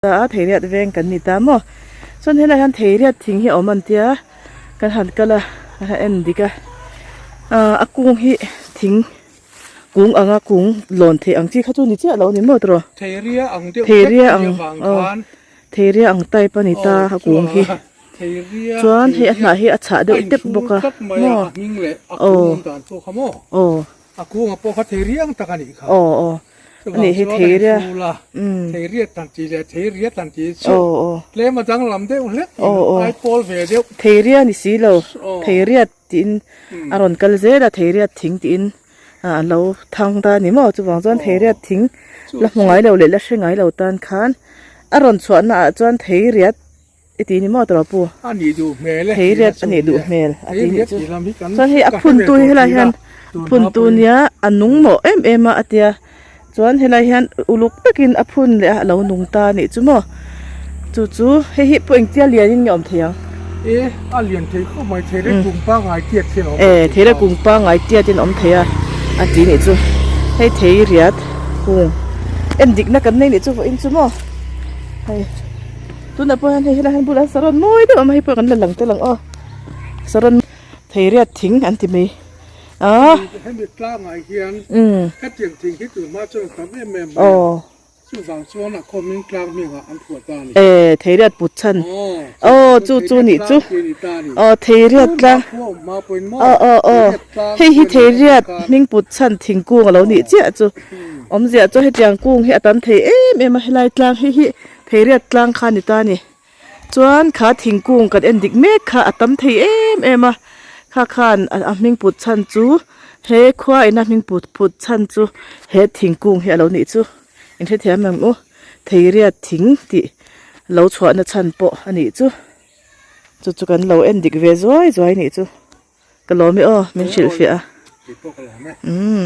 A theiriat veng kan ni ta maw chuan helai hian theiriat thing hi a awm an tia kan han kal a kan han en dik a ahh a kung hi thing kung anga kung lawn theih ang chi kha chu ni chiah lo a ni maw tawh Theiria ang deuh theiria ang aw theiria ang type a ni ta a kung hi chuan hei a hnah hi a chhah deuh tep bawk a maw aw aw. A kunga pawh kha thei riang tak a nih kha. Aw aw. A nih hi thei ria. Umm. Thei riat tan tih leh thei riat tan tih chu tlem a danglam deuh hlek in ai pawl ve deuh. Thei ria ni si lo. Thei riat tiin a rawn kal zel a thei riat thing tiin a lo thang ta a ni maw. Chuvang chuan thei riat thing la hmu ngai lo leh la hre ngai lo tan khan a rawn chhuahna ah chuan thei riat I ti ni maw tawh pu? A nih duh hmel e. Thei riat a nih duh hmel a ti nih chu. Chuan hei a phun tu hi helai hian phun tu nia a nung mawh em em a a tia. Chuan helai hian uluk takin a phun leh a a lo nung ta a nih chu maw. Chu chu hei hi pawh engtia lian in nge awm thei ang? E a lian thei khawp mai thei reng kung pangngai tiat hian a awm thei. E thei reng kung pangngai tiat in a awm thei a a ti nih chu. Hei thei riat kung en dikna kan nei nih chu vawiin chu maw. Hei. Tunah pawh hian hei helai hian bulah saron mawi deuh a awm a hei pawh kan la lang tel ang aw saron theiriat thing an ti mai a Hemi tlangah hian hetiang thing hi tun hma chuan a tam em em mai a chuvang chuan a khawmin tlang hmingah an phuah ta a ni. E theiriat put chhan aw chu chu nih chu aw theiriat tlang aw aw aw hei hi theiriat hming put chhan thingkung a lo nih chiah chu awmzia chu hetiang kung hi a tam thei em em a helai tlang hei hi. Theiriat tlang kha a ni ta a ni. Chuan kha thingkung kan en dik mek kha a tam thei em em a, kha khan a hming put chhan chu he khua ina hming put put chhan chu he thingkung hi a lo nih chu. In hrethiam ang u, Theiriat thing tih lo chhuahna chhan pawh a nih chu. Chu chu kan lo en dik ve zuai zuai a nih chu. Ka lawm e aw min hrilh fiah a umm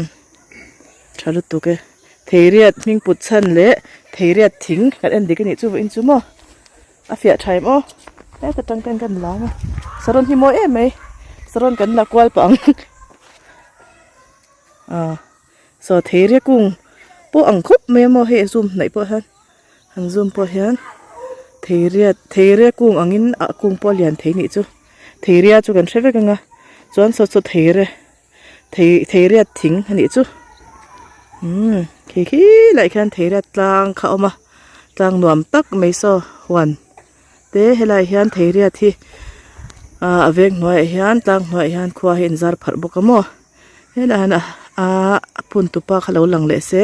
tha lutuk e theiriat hming put chhan leh theiriat thing kan en dik a nih chu vawiin chu maw a fiah tha em aw heta tang ten kan lam a saron hi mawi em mai saron kan la kual pah ang ah saw theiria kung pawh ang khawp mai a maw hei a zoom hnaih pawh hian. Han zoom pawh hian theiria theiria kung angin ah kung pawh a lian thei nih chu theiria chu kan hre vek ang a chuan saw saw theire thei theiriat thing a nih chu umm khi khi lai khian theiriat tlang kha a awm a tlang nuam tak mai saw huan te helai hian theiriat hi ah a veng hnuaiah hian tlang hnuaiah hian khua hi a inzar pharh bawk a maw helaiah hian ah a phun tupa kha lo lang leh se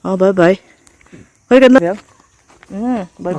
aw bye bye. Khawi kan la umm bye.